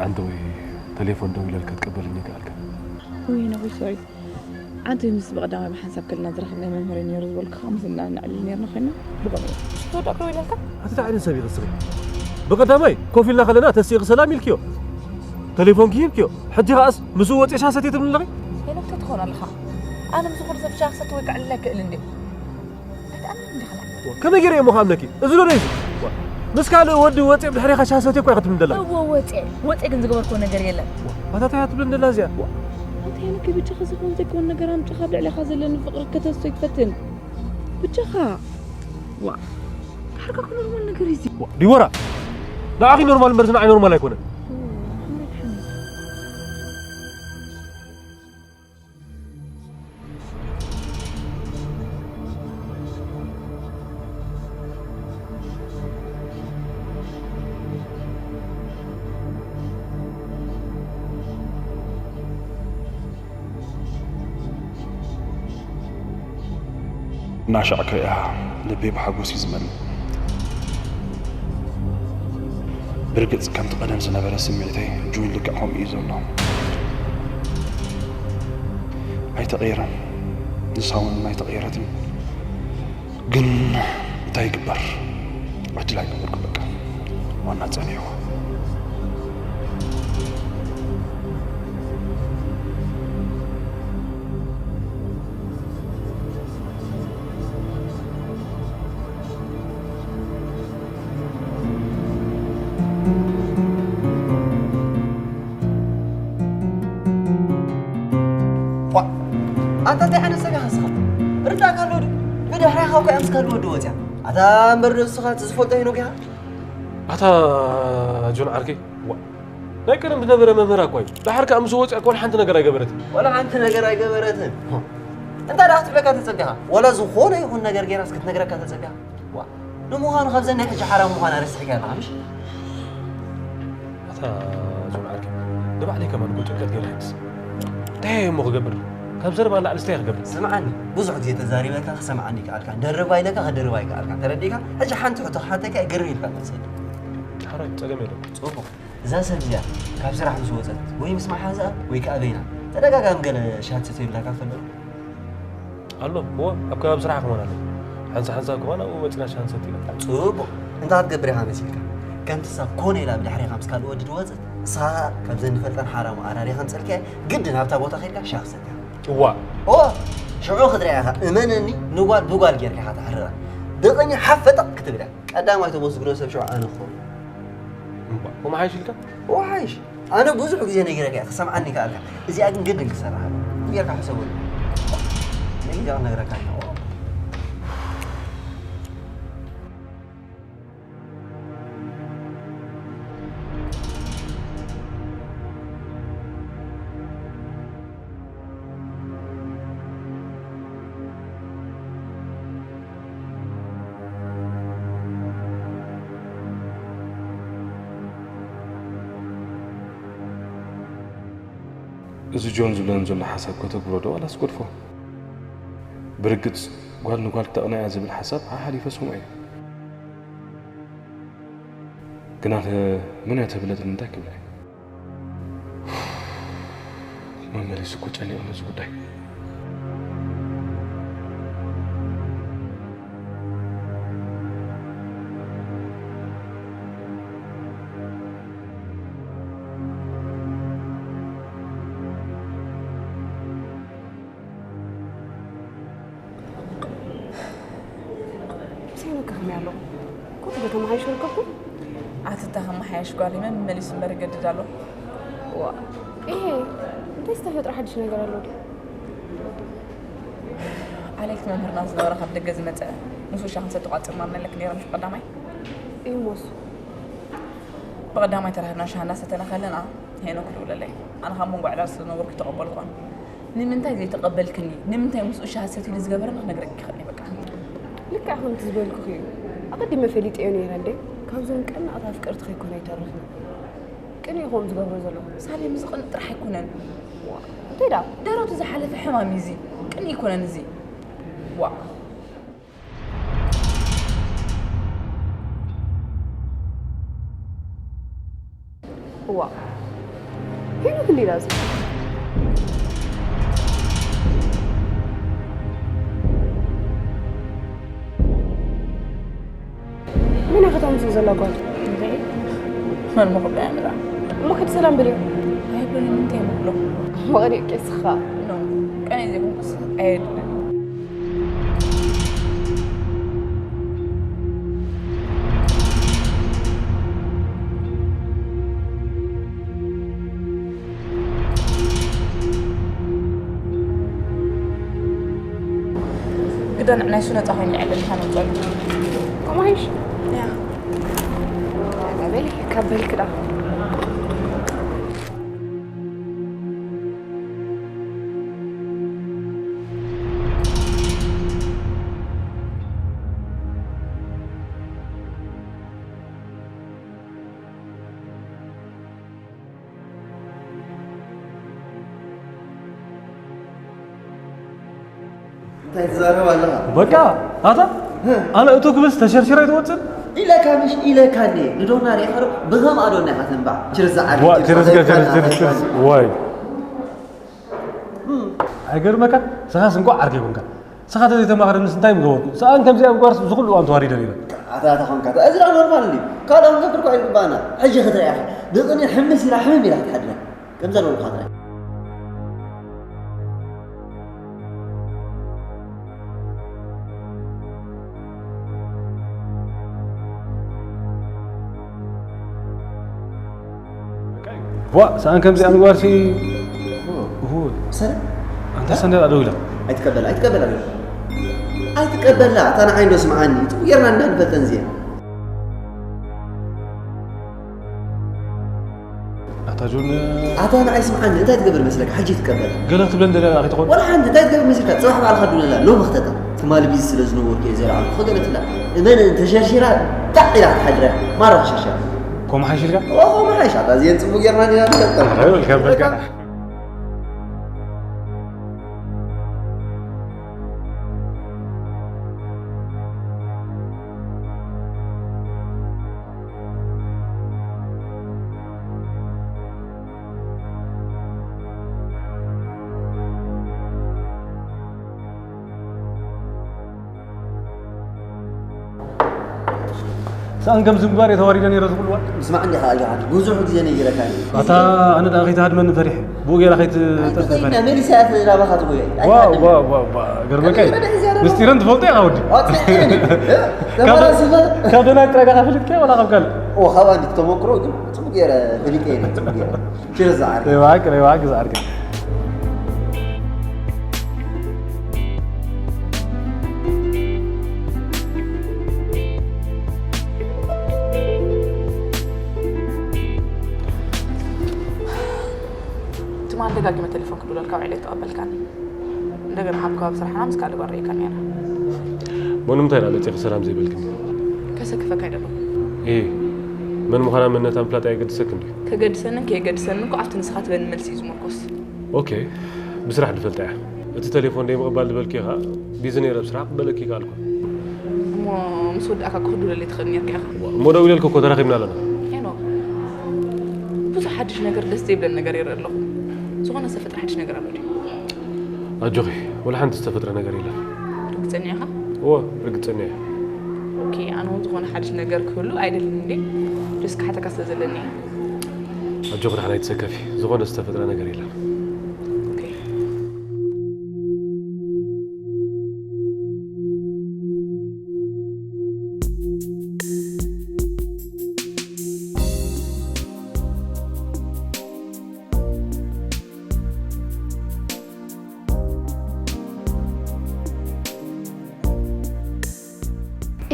ኣንተ ወይ ተሌፎን ደዊለልካ ክትቀበልኒ ይከኣልካ። ወይ ነዊት ሶሪ። ኣንተ ምስ ብቐዳማይ ብሓንሳብ ከለና ዝረኸብናይ መምህር ነይሩ ዝበልኩኻ ምስ እናንዕልል ነይርና ኮይና ብኸመይ? ተወዳእኩ ደዊለልካ? ኣቲ እንታይ ዓይነት ሰብ ኢኺ ንስኺ? ብቐዳማይ ኮፍ ኢልና ከለና ተሲእኺ ሰላም ኢልክዮ። ተሌፎንኪ ሂብክዮ። ሕጂ ከኣስ ምስኡ ወፂእሻ ሰትየ ትብሊ ኣለኺ? ሄኖክ እንታይ ትኾን ኣለኻ? ኣነ ምስ ዝኾነ ሰብ ሻሂ ክሰቲ ወይ ከዕልል ኣይክእልን ድየ? ኣይትኣምንን ዲኻ? ከመይ ገይረ እየ እሞ ክኣምነኪ? እዚ ዶ ነይዚ? ምስ ካልእ ወዲ ወፂአ ብድሕሪኻ ሻሂ ሰትየ እኮ ኢኻ ትብሊ ዘለኺ። እወ ወፂአ፣ ወፂአ ግን ዝገበርክዎ ነገር የለን። ኣታ እንታይ እያ ትብለኒ ዘላ እዚኣ? ኣታ ሄኖክ ብቻኻ ዝኾን ዘይኮን ነገር ኣምጪኻ ኣብ ልዕሌኻ ዘለኒ ፍቕሪ ከተስቶ ይፈትን። ብቻኻ። ዋ። ድሓርካ እኮ ኖርማል ነገር እዩ እዚ። ዲቦራ፣ ንዓኺ ኖርማል እምበር ንዓይ ኖርማል ኣይኮነን። እናሻዕ ክሪኣ ልበይ ብሓጎስ እዩ ዝመልእ። ብርግጽ ከምቲ ቀደም ዝነበረ ስምዒተይ ሕጂ እውን ልክዕ ከምኡ እዩ ዘሎ። ኣይተቐየረን። ንሳ እውን ኣይተቐየረትን። ግን እንታይ ይግበር? ዕድል ኣይገበርኩ በቃ። ዋና ጸኒሕዎ። ኳዕ! ኣንታ እንታይ ዓይነት ሰብ ኢኻ ንስኻ? ርዳእካ ኣሎ ድዩ? ብድሕሪኻ እኮ እያ ምስ ካልእ ወዲ ወፂኣ። ኣታ እምበር ንስኻ እቲ ዝፈልጦ ሄኖክ ኢኻ? ኣታ ጆን ዓርከይ፣ ዋ፣ ናይ ቀደም ዝነበረ መምህራ እኳ እዩ። ደሓር ከኣ ምስ ወፂኣ እኳ ሓንቲ ነገር ኣይገበረትን። ዋላ ሓንቲ ነገር ኣይገበረትን። እንታይ ደኣ ክትብለካ ተጸቢኻ? ዋላ ዝኾነ ይኹን ነገር ገይራስ ክትነግረካ ተጸቢኻ? ዋ፣ ንምዃኑ ካብዘን ናይ ሕጂ ሓራም ምዃና ረሲዕካ ኣለኻ ምሽ? ኣታ ዞም ዓርከይ፣ ንባዕለይ ከማን እኮ ጭንቀት ገይሩ ሕጅስ። እንታይ እየ እሞ ክገብር? ካብ ዘረባ ንላዕሊ እንታይ ክገብር? ስምዓኒ፣ ብዙሕ ግዜ ተዛሪበካ ክሰምዓኒ ይከኣልካ፣ ደርባ ኢለካ ክድርባ ይከኣልካ። ተረዲእካ? ሕጂ ሓንቲ ሕቶ ክሓተካ እየ ግርም ኢልካ መልሰለይ። ሓራይ፣ ጸገም የለን። ጽቡቕ። እዛ ሰብ እዚኣ ካብ ስራሕ ምስ ወጸት ወይ ምስ መሓዛኣ ወይ ከኣ በይና ተደጋጋሚ ገለ ሻት ሰተዩላ ካብ ፈለጡ ኣሎ እወ ኣብ ከባቢ ስራሕ ክኾን ኣሎ ሓንሳ ሓንሳ ክኾን ኣብኡ መፂና ሻንሰት ኢና ፅቡቕ እንታይ ክትገብር ኢኻ መሲልካ ከምቲ እሳ ኮነ ኢላ ብድሕሪኻ ምስ ካልእ ወዲ ድወፅእ ንስኻ ካብዘን ንፈልጠን ሓራሙ ኣራሪኻ ምፀልካያ ግድን ኣብታ ቦታ ከድካ ሻክ ሰትያ እዋ እዋ ሽዑ ክትሪኣ ኢኻ እመነኒ ንጓል ብጓል ጌርካ ኢኻ ትሕርራ ብቕኒ ሓፍ ፈጠቕ ክትብል እያ ቀዳማይ ተመስግኖ ሰብ ሽዑ ኣነ ክኸውን እምባ ከምኡ ሓይሽ ኢልካ እዋ ሓይሽ ኣነ ብዙሕ ግዜ ነጊረካ እየ ክሰምዓኒ ይከኣልካ እዚኣ ግን ግድን ክሰርሓ ኣለዎ ጌርካ ሕሰበሉ ነጊዜ ክነግረካ ኣለዎ እዚ ጆን ዝብለን ዘሎ ሓሳብ ከተግብሮ ዶ ዋላስ ጎድፎ? ብርግጽ ጓል ንጓል ክተቕንያ እያ ዝብል ሓሳብ ሓሓሊፈ ሰምዖ እየ። ግናኸ መን እያ ተብለጥኒ እንታይ ክብላ እየ? መመሊሱ እኮ ጨኒቑኒ እዚ ጉዳይ። ብሰይኑ ከመይ ኣሎ? ኩሉ ተመሓይሹ ርከብኩም? ኣትታ ከመሓየሽ ጓል መመሊሱ እምበር ይገድድ ኣሎ። ዋ፣ ይሄ እንታይ ዝተፈጥረ ሓድሽ ነገር ኣሎ ድዩ? ኣሌክስ መምህርና ዝነበረ ካብ ደገ ዝመፀ ምስ ውሻ ክንሰቲ ቋፅርና ንመለክ ነይረ ምሽ ቀዳማይ እዩ ሞሱ ብቐዳማይ ተራህብና ሻሃ እናሰተና ከለና ሄኖክ ደውለለይ ኣነ ካብ መንጎ ዕላል ስለ ዝነበርኩ ተቐበልኳን ንምንታይ ዘይተቐበልክኒ ንምንታይ ምስኡ ሻሂ ሰትዩ ንዝገበረኒ ክነግረኪ ይኽእል እየ በቃ። ልክዕ ከምቲ ዝበልኩኺ እዩ። ኣቐዲመ ፈሊጠዮ ነይረ እንዴ። ካብዞም ቀናእት ኣፍቀርትኺ ኣይኮነ ኣይተርፍን። ቅንኢ እዩ ከምኡ ዝገብሮ ዘሎ። ሳሌም እዚ ቅንኢ ጥራሕ ኣይኮነን። ዋእ፣ እንታይ ደኣ? ደረቱ ዝሓለፈ ሕማም እዩ እዚ። ቅንኢ ኣይኮነን እዚ። ዋእ። እዋ ሄኖክ እንዴ ዳዚ? መን ኢኻ ተምጽእ ዘላ ጓል? እንዴ? መን ምኹዳ ያምራ? እሞ ከድ ሰላም በልዮ። ኣይብልን፣ እንታይ ምብሎ? መቐዲቕ ቄስኻ። ኖ፣ ቀን ዘይኮንኩስ ኣይድልን። ግዳ ንዕናይ እሱ ነጻ ኮይኑ ይዕልል፣ ንሕና ነውጽኣሉ። ከምኡ ሓይሽ? ያ። ኣበይ ካብ በልክ ደኣ። እንታይ ትዛረብ ኣለኻ? በቃ፣ ኣታ፣ ኣነ እቱ ክብልስ ተሸርሽረ ኣይትወጽን? ኢለካ ምሽ ኢለካ እንዴ? ንዶና ሪኢኻ ዶ? ብኸምኣ ዶ ናይ ከተንባዕ? ችርዝ ዓርኪ፣ ዋ፣ ችርዝ ችርዝ፣ ችርዝ፣ ችርዝ፣ ችርዝ። ዋይ። ኣይገርመካ? ስኻስ እንኳዕ ዓርከይ ኮንካ። ስኻ ተዘይተማኽረንስ እንታይ ምገበርኩ? ሰኣን ከምዚኣ ምግባርስ እዚ ኩሉ እዋን ተዋሪደ ነይረ። ኣታ፣ ኣታ ኾንካ፣ እዚ ደኣ ኖርማል እዩ። ካልእ ክንገብር እኳ ኣይግባእና። ሕጂ ክትሪኣ ኢኻ። ብቕንኢ ሕምስ ኢላ፣ ሕምም ኢላ ክትሓድራ። ከምዛ ነበርኩ ክትሪኣ። ዋ፣ ሰኣን ከምዚኣ ምግባርሲ። እሁ። ሰላም። ኣንታ ሰንደል ኣደው ኢላ። ኣይትቀበላ፣ ኣይትቀበላ፣ ኣይትቀበላ። ኣታ ንዓይ እንዶ ስምዓኒ። ጽቡቕ ጌርና እንዳ ንፈልጠን እዚኤን። ኣታ ጆን። ኣታ ንዓይ ስምዓኒ፣ እንታይ ትገብር መስለካ? ሕጂ ትቀበላ። ገለ ክትብለን ደልያ ከይትኾን? ወላ ሓንቲ፣ እንታይ ትገብር መስለካ? ጽባሕ ባዕልኻ ዱለላ፣ ሎሚ ክተታ። ትማሊ ቢዚ ስለ ዝነበርኩ እየ ዘይረኣኹ። ከገለትላ። እመን ተሸርሺራ፣ ጣዕ ኢላ ክትሓድራ። ማራ ክሸርሸራ። ኮማ ሓይሽልካ? ኦ፣ ኮማ ሓይሽ። ኣታ እዚኤን ጽቡቕ ጌርና ዲና ንፈልጠን። ኣረ፣ በልካ፣ በልካ። ሰኣን ከምዚ ምግባር እየ ተዋሪደ ነይረ ዝኹሉ እዋን። ስማዕ እንዲኻ ኣጆኻ፣ ብዙሕ ግዜ ነጊረካ እየ። ኣታ ኣነ ደኣ ከይትሃድመኒ ፈሪሐ። ብኡ ጌራ ከይትጠፍእ ፈሪሐ። ኣይትኸይድና፣ መሊሳ እያ ናባኻ ትጎየ። ዋው፣ ኣይትሃድም። ዋው፣ ዋው፣ ዋው፣ ገርመካ እዩ። መድሕ እዚኣ ደኣ ምስጢረን ትፈልጦ ኢኻ ወዲ። ኣጽኒዕኒ። ካብ ተመራሲኻ። ካብ ዶናልድ ጥራይ ዲኻ ፈሊጥካዮ ዋላ ካብ ካልእ? ኦ፣ ካብኣ እንዲ ተመክሮ ግን ጽቡቕ ገይረ ፈሊጠ እየ፣ ጽቡቕ ገይረ። ችርስ ዝዓርከይ። ሪባክ፣ ሪባክ ዝዓርከይ። ትማሊ ደጋጊመ ቴሌፎን ክድውለልካ ውዒለ ኣይተቐበልካኒ። እንደገና ኣብ ከባቢ ስራሕና ምስ ካልእ ጓል ርኢካኒ ኢና። እሞ ንምንታይ ደኣ ለጺኺ ሰላም ዘይበልክኒ? ከሰክፈካ ኣይደለኹን። እሂ፣ መን ምዃና መንነታ ምፍላጥ ኣየገድሰክን ድዩ? ከገድሰንን ከየገድሰንን እኮ ኣብቲ ንስኻ ትበኒ መልሲ እዩ ዝምርኮስ። ኦኬ፣ ብስራሕ ድፈልጣ እያ። እቲ ቴሌፎን ደይ ምቕባል ዝበልኪ ኸኣ ቢዚ ነይረ፣ ብስራሕ ክበለኪ ይከኣልኩ። እሞ ምስ ወዳእካ እኮ ክድውለለይ ትኽእል ኔርካ ኢኻ። እሞ ደዊለልኪ እኮ ተራኺብና ኣለና። ሄኖክ፣ ብዙሕ ሓድሽ ነገር፣ ደስ ዘይብለኒ ነገር ይርኢ ኣለኹ። ዝኾነ ዝተፈጥረ ሓድሽ ነገር ኣሎ ድዩ? ኣጆኺ፣ ወላ ሓንቲ ዝተፈጥረ ነገር የለን። ርግጸኛ ኢኻ? እወ፣ ርግጸኛ እየ። ኦኬ፣ ኣነ እውን ዝኾነ ሓድሽ ነገር ክህሉ ኣይደልን እንዴ? ጀስካ ሓተካ ስለ ዘለኒ እየ። ኣጆኺ፣ ደሓን ኣይትሰከፊ። ዝኾነ ዝተፈጥረ ነገር የለን። ኦኬ።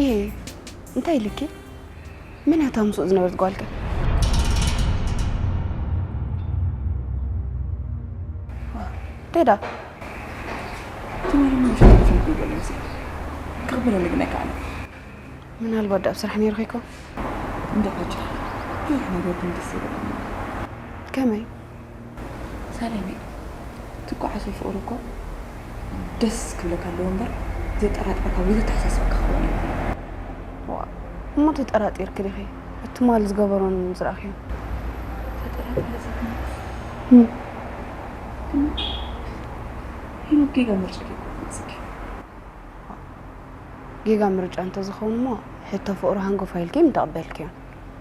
እየ፣ እንታይ ኢልኪ? መን እያ እታ ምስኡ ዝነበረት ጓልከ? ቴዳ? ትማሊ ምሽ ተፈንኩ ገለ መሲሉ። ክቕበለኒ ግን ኣይከኣለን። ምናልባት ደኣ ኣብ ስራሕ ነይሩ ከይኮን? እንዶ ዓጅ። ብዙሕ ነገር ግን ደስ ይብለኒ። ከመይ? ሰለመይ፣ ትጓዓዞ ፍቕሪ እኮ ደስ ክብለካ ኣለዎ እምበር፣ ዘጠራጥረካ ወይ ዘተሓሳስበካ ክኸውን የብሉን። ዋእ፣ እሞ ተጠራጢርኪ ዲኺ? ትማሊ ዝገበሮን ምስ ረኣኽዮ? ተጠራጢረ ዘይኮንኩስ፣ ሄኖክ ጌጋ ምርጫ ጌርካ ይመስለኪ? ጌጋ ምርጫ እንተዝኸውን እሞ፣ ሕቶ ፍቕሩ ሃንጎፋ ኢልኪ ምተቐበልክዮ።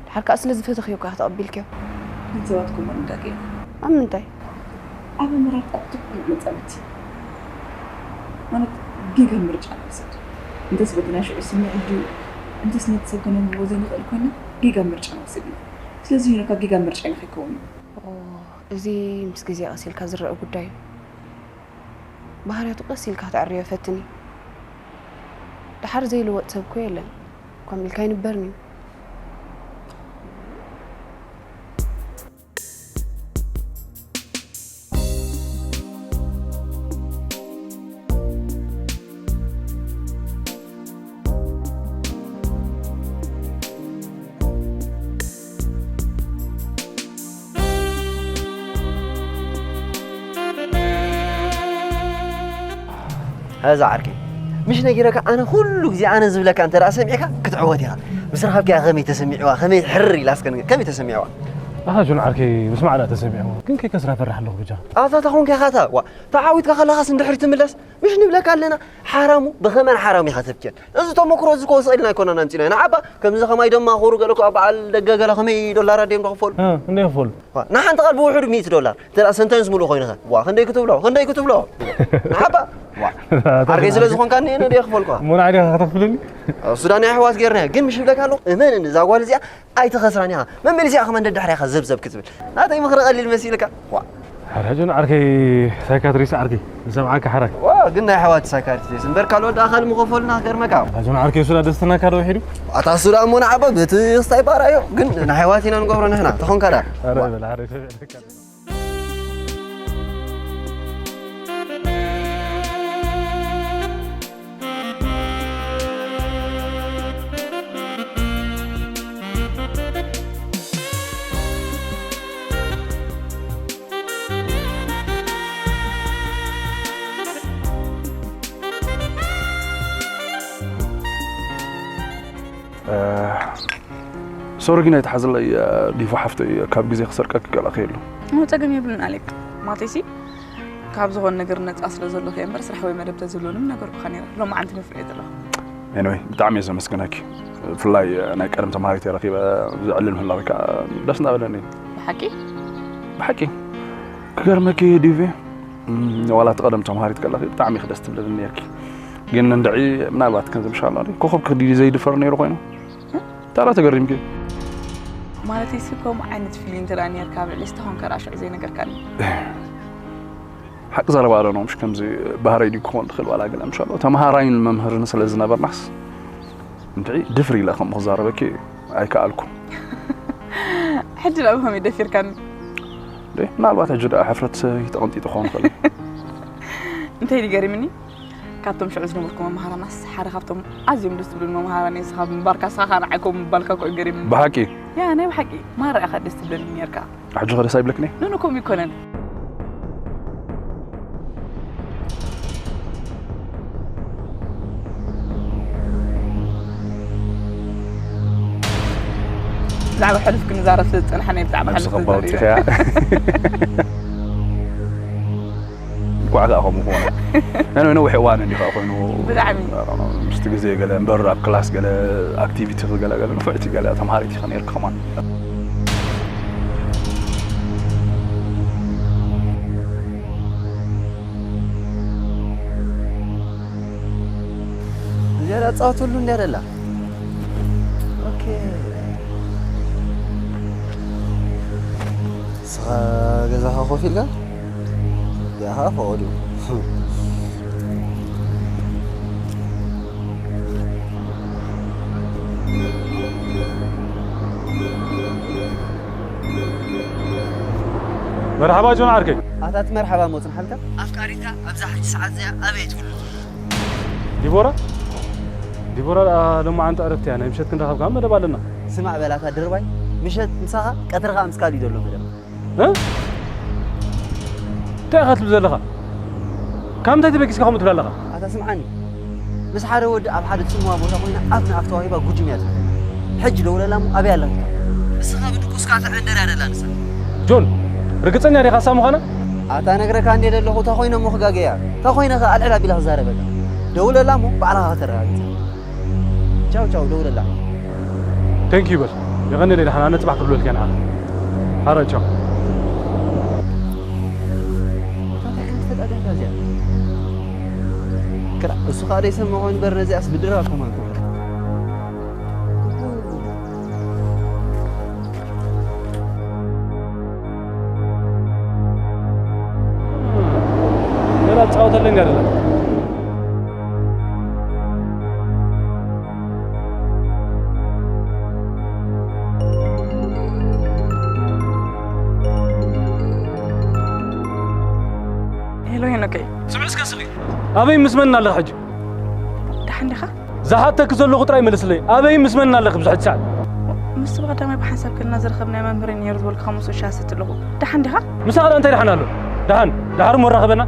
ድሓር ከኣ ስለ ዝፈተኽዮ እኮ ኢኺ ተቐቢልክዮ። ግን ሰባት ከምኡ ንጋገ ኢና። ኣብ ምንታይ? ኣብ ምምራር ቁጥብ መጻምድቲ። ማለት ጌጋ ምርጫ ንወስድ። እንተስ በቲ ናይ ሽዑ ስምዒት ድዩ፣ እንተስ ነቲ ሰብ ከነንብቦ ዘይንኽእል ኮይና ጌጋ ምርጫ ንወስድ ኢና። ስለዚ ሄኖካ ጌጋ ምርጫ ኢና ከይከውን እዩ። ኦ፣ እዚ ምስ ግዜ ቀስ ኢልካ ዝረአ ጉዳይ እዩ። ባህርያቱ ቀስ ኢልካ ክትዕርዮ ፈትኒ። ደሓር ዘይልወጥ ሰብ እኮ የለን። ኮም ኢልካ ኣይንበርን እዩ። ሀዛ ዓርከይ፣ ምሽ ነጊረካ፣ ኣነ ኩሉ ግዜ ኣነ ዝብለካ እንተ ደኣ ሰሚዕካ ክትዕወት ኢኻ። ምስ ረኸብካያ ከመይ ተሰሚዕዋ? ከመይ ሕር ኢላ እስከ ንገ-፣ ከመይ ተሰሚዕዋ? ኣኻ ጆን ዓርከይ፣ ምስ ማዕዳ ተሰሚዕዋ። ግን ከይከስራ ፈራሕ ኣለኹ ብጃኻ። ኣታ ተኾንካ ኢኻ እታ፣ ዋ፣ ተዓዊትካ ከለኻስ እንድሕሪ ትምለስ? ምሽ ንብለካ ኣለና፣ ሓራሙ ብኸመን ሓራሙ ኢኻ ተብክየን። እዚ ተመክሮ እዚ ከወስቕ ኢልና ኣይኮናን ኣምጺናዮ። ንዓባ ከምዚ ከማይ ደማኹሩ ገለ እኮ ኣብ በዓል ደገ ገለ ከመይ ዶላራት ድዮም ዝኽፈሉ? እ፣ እንደ ይኽፈሉ? ዋ፣ ንሓንቲ ቃል ብውሕዱ ሚእቲ ዶላር። እንተ ደኣ ሰንተንስ ሙሉእ ኮይንኸ? ዋ፣ ክንደይ ክትብሎ? ክንደይ ክትብሎ? ንዓባ? ዋ። ኣርገይ ስለ ዝኾንካ እኔ ነደ ይኽፈልኳ። እሞ ንዓዲ ከተኽፍልኒ? ኣብ ሱዳን ኣሕዋት ጌርና። ግን ምሽ ይብለካ ኣለኹ፣ እመን እዛ ጓል እዚኣ ኣይትኸስራን ኢኻ። መመሊስ ኢኻ ከማን ደድሕሪኻ ዘብዘብ ክትብል። ናተይ ምኽሪ ቀሊል መሲልካ? ዋ። ሕራይ ጆን ዓርከይ ሳይካትሪስት ዓርከይ፣ ዝሰምዓካ ሕራይ። ዋ፣ ግን ናይ ኣሕዋት ሳይካትሪስት እምበር ካልኦት ደኣ ካልእ ምኸፈሉና ክገርመካ። ኣታ ጆን ዓርከይ፣ እሱ ደኣ ደስትናካ ዶ ውሒዱ? ኣታ እሱ ደኣ እሞ ንዓባ በቲ ክስታይ ባራ እዮ። ግን ናይ ኣሕዋት ኢና ንገብሮ ንሕና። ተኾንካ ደኣ? ሕራይ በል፣ ሕራይ ሰሚዐካ። ሶሪ ግን ኣይትሓዝለይ፣ ዲፎ ሓፍተይ፣ ካብ ግዜ ክሰርቀኪ ገለ ከየሉ። እሞ ጸገም የብሉን ኣሌክ። ማለተይሲ፣ ካብ ዝኾነ ነገር ነጻ ስለ ዘለኹ እየ እምበር፣ ስራሕ ወይ መደብ ተዝህልወኒ ምነገርኩኻ ነይረ። ሎማዓንቲ መፍርሒ እየ ዘለኹ። ኤኒወይ፣ ብጣዕሚ እየ ዘመስግነኪ። ብፍላይ ናይ ቀደም ተምሃሪተይ ረኺበ ዘዕልል ምህላወይ ከዓ ደስ እንዳበለኒ እዩ። ብሓቂ? ብሓቂ። ክገርመኪ ዲቪ፣ እም፣ ዋላ እቲ ቀደም ተምሃሪት ከለኺ ብጣዕሚ ኢኺ ደስ ትብለኒ ነይርኪ። ግን እንድዒ ምናልባት ከምዚ ምሻል ኮኾብ ክዲ ዘይድፈር ነይሩ ኮይኑ። ታራ ተገሪምኪ። ማለተይሲ ከምኡ ዓይነት ፊሊንግ እንተ ደኣ ነይርካ ኣብ ልዕሊ ዝተኾንከ ደኣ ሽዑ ዘይነገርካኒ። ሓቂ ዘረባ ዶ ነው፣ ምሽ ከምዚ ባህረይ ድዩ ክኾን ዝኽእል ዋላ ገለ ምሻሎ። ተምሃራይን መምህርን ስለ ዝነበርናስ፣ እንድዒ ድፍር ኢለ ከምኡ ክዛረበኪ ኣይከኣልኩ። ሕጂ ደኣ ብኸመይ ደፊርካኒ? ደይ፣ ምናልባት ሕጂ ደኣ ሕፍረት ተቐንጢጡ ክኾን ይኽእል። እንታይ ድዩ ገሪምኒ? ካብቶም ሽዑ ዝነበርኩ መምሃራናስ ሓደ ካብቶም ኣዝዮም ደስ ዝብሉኒ መምሃራን እየ። ንስኻ ብምንባርካ፣ ንስኻ ከኣ ንዓይ ከምኡ ምባልካ እኮ እዩ ገሪምኒ። ብሓቂ? ያ፣ ናይ ብሓቂ። ማራ ኢኻ ደስ ትብለኒ ነርካ። ሕጂ ኸ ደስ ኣይብለክን እየ? ኖ፣ ኖ፣ ከምኡ ኣይኮነን። ብዛዕባ ሕሉፍ ክንዛረብ ስለ ዝጸናሕና እዩ ብዛዕባ ሕሉፍ ተዛሪብና። ነብስኻ ኣውጺእካያ። እንኳዕ ከኣ ከምኡ ክኾነ። ነነዊሕ እዋን እንዲኻ ኮይኑ፣ ብጣዕሚ። ምስቲ ግዜ ገለ እምበር ኣብ ክላስ ገለ ኣክቲቪቲ ገለ ገለ ንፉዕቲ ገለ ተምሃሪት ኢኻ ነይርካ ከማን። እዚኣ ዳጻወተሉ እንድያ ደላ። ኦኬ። ንስኻ ገዛኻ ኮፍ ኢልካ? እዚኣ ኸኣ ፈቐዱ። መርሓባ ጆን ዓርከይ። ኣታ እቲ መርሓባ እሞ ጽንሓልካ? ኣፍቃሪትካ ኣብዛ ሕጂ ሰዓት እዚኣ ኣበይ ትህሉ? ዲቦራ? ዲቦራ ደኣ ሎማዓንቲ ዕረፍቲ እያ። ናይ ምሸት ክንራኸብ ከኣ መደብ ኣለና። ስማዕ በል ኣታ ድርባይ፣ ምሸት ምሳኻ፣ ቀትሪ ከኣ ምስ ካልእ እዩ ዘሎ መደብ። እ? እንታይ ኢኻ ትብል ዘለኻ? ካብ ምንታይ ተበጊስካ ከምኡ ትብል ኣለኻ? ኣታ ስምዓኒ፣ ምስ ሓደ ወዲ ኣብ ሓደ ጽምዋ ቦታ ኮይና ኣፍ ንኣፍ ተዋሂባ ጉጅም እያ ትብል። ሕጂ ደውለላ እሞ ኣበይ ኣላ ኢልካ? ንስኻ ብድቁስካ ትዕንደር እያ ደላ ንሳ። ጆን፣ ርግጸኛ ዲኻ እሳ ምዃና? ኣታ ነግረካ እንዴ ዘለኹ፣ እታ ኮይነ እሞ ክጋገያ። እታ ኮይነ ከኣ ኣልዕል ኣቢላ ክዛረበካ። ደውለላ እሞ ባዕልኻ ከተረጋግጽ። ቻው ቻው፣ ደውለላ። Thank you በል። የቐንየለይ ደሓን፣ ኣነ ጽባሕ ክድውለልካ እየ ንዓኻ። ሓራይ ቻው። እታ እንታይ ዓይነት ፈጣሪያ እዚኣ? ክላ፣ እሱ ከኣ ደይሰምዖ እምበር ነዚኣስ ብድራር ከማን ክብል። ገና ትጻወተለይ እንዲ ኣይደለም። ሄሎ ሄኖከይ። ስምዒ እስከ ስኺ። ኣበይ ምስ መን ኣለኺ ሕጂ? ደሓን ዲኻ? ዝሓተኪ ዘለኹ ጥራይ መልስለይ። ኣበይ ምስ መን ኣለኺ ብዙሕ ሰዓት? ምስ ብቐዳማይ ብሓንሳብ ከለና ዝረኸብናዮ መምህረይ ነይሩ ዝበልኩኻ ምስ ሻሂ ዝሰቲ ኣለኹ። ደሓን ዲኻ? ምሳኻ ደኣ እንታይ ደሓን ኣሎ? ደሓን፣ ደሓር እሞ ራኸበና።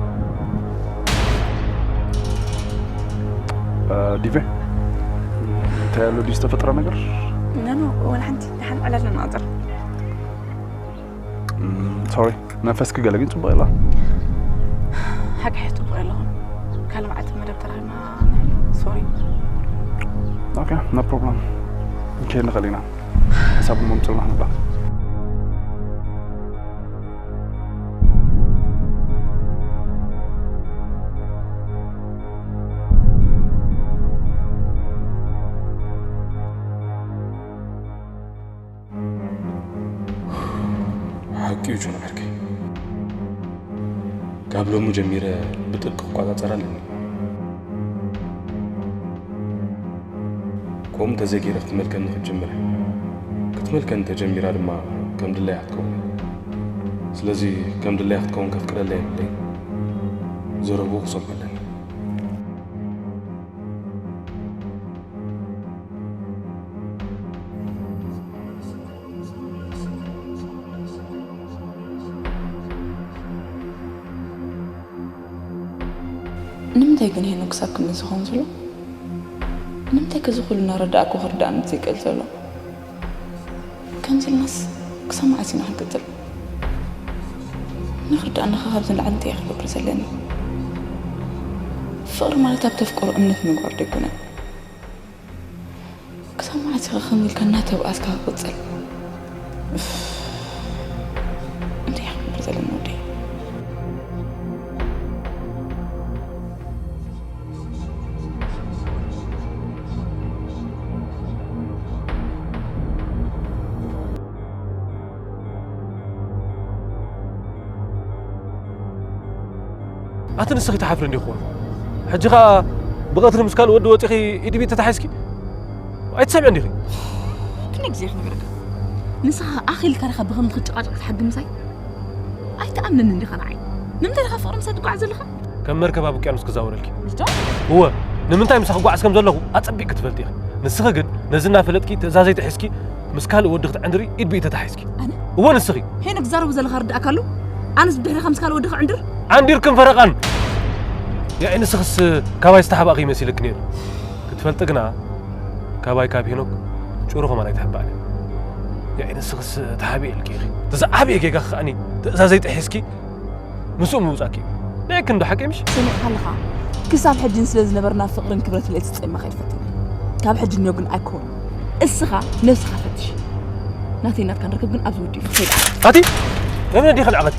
እ፣ ዲቬ፣ እንታይ ኣሎ ድዩ ዝተፈጠረ ነገር? ኖ፣ ኖ፣ ወላ ሓንቲ። ደሓን ዕላል ንናገር። እም፣ ሶሪ፣ መንፈስኪ ገለ ግን ጽቡቕ የለን። ሓቂ ሕጂ ጽቡቕ የለኹን። ካልእ መዓልቲ መደብ ተራኺብና ንሕል። ሶሪ። ኦኬ፣ ኖ ፕሮብለም። ንከይድ ንኽእል ኢና። ሓሳብ እሞ ምጽእ ንብላ። ሓቂ እዩ ጆን ዓርከይ። ካብ ሎሚ ጀሚረ ብጥብቂ ክቆጻጸራ ኣለኒ። ከምኡ እንተዘይገይረ ክትመልከኒ ክትጅምር እያ። ክትመልከኒ ተጀሚራ ድማ ከም ድላያ ክትከውን እያ። ስለዚ ከም ድላያ ክትከውን ከፍቅደላ የብለይን። ዘረብኡ ክሰምዖ ኣለኒ። ንምንታይ ግን ሄኖክ ክሳብ ክንድዚ ዝኸውን ዘሎ? ንምንታይ ከ እዚ ኩሉ እናረዳእኩ ክርድኣኒ ዘይክእል ዘሎ? ከምዚ ኢልናስ ክሳብ መዓስ ኢና ክንቅጽል? ንኽርድኣኒ ኸ ካብዚ ንላዕሊ እንታይ እየ ክገብር ዘለኒ? ፍቕሪ ማለት ኣብ ተፍቅሮ እምነት ምግባር ዶ ኣይኮነን? ክሳብ መዓስ ኢኻ ከምዚ ኢልካ እናተባኣስካ ክቕጽል? እፍ፣ እንታይ ኢኻ ክትብል ዘለኒ ወደይ? ኣቲ ንስኺ ትሓፍሪ እንዲኺ ኮኑ። ሕጂ ኸኣ ብቐትሪ ምስ ካልእ ወዲ ወጺኺ ኢድ ብኢድ ተታሒዝኪ? ኣይትሰምዕን ዲኺ? ክንደይ ግዜ ክነግረካ? ንስኻ ኣኺልካ ዲኻ ብኸምዚ ክትጨቃጨቅ ክትሓግምሳይ? ኣይትኣምንን እንዲኻ ንዓይ። ንምንታይ ዲኻ ፍቕሪ ምሳይ ትጓዓዝ ዘለኻ? ከም መርከብ ኣብ ውቅያኖስ ክዛወረልኪ። ምሽቶ? እወ፣ ንምንታይ ምሳኺ ክጓዓዝ ከም ዘለኹ ኣጸቢቕኪ ትፈልጢ ኢኺ። ንስኺ ግን ነዚ እናፈለጥኪ ትእዛዘይ ጥሒስኪ ምስ ካልእ ወዲ ክትዕንድሪ ኢድ ብኢድ ተታሒዝኪ። ኣነ? እወ ንስኺ። ሄኖክ ትዛረቦ ዘለኻ ርድኣካ ኣሎ? ኣነስ ብድሕሪኻ ምስ ካልእ ወዲ ክዕንድር? ዓንዲርክን ፈረቓን። ያኢ ንስኽስ ካባይ ዝተሓባእኺ መሲልኪ ነይሩ። ክትፈልጢ ግና ካባይ ካብ ሄኖክ ጭሩ ከማን ኣይትሕባእን። ያኢ ንስኽስ ተሓቢእልኪ ኢኺ። እቲ ዝዓበየ ጌጋኺ ከኣኒ ትእዛዘይ ጥሒስኪ ምስኡ ምውጻእኪ እዩ። ናይ ክንዲ ሓቂ ምሽ? ሰሚዕካ ኣለኻ? ክሳብ ሕጂ ንስለ ዝነበርና ፍቕርን ክብረት ፍልልይ ትጸይማ ከይትፈትኒ። ካብ ሕጂ ንዮ ግን ኣይኮን። እስኻ ነብስኻ ፈትሽ። ናተይ ናትካ ንርክብ ግን ኣብዚ ውዲኡ ፈይዳ። ኣቲ መን ዲኻ ንዓቐቲ?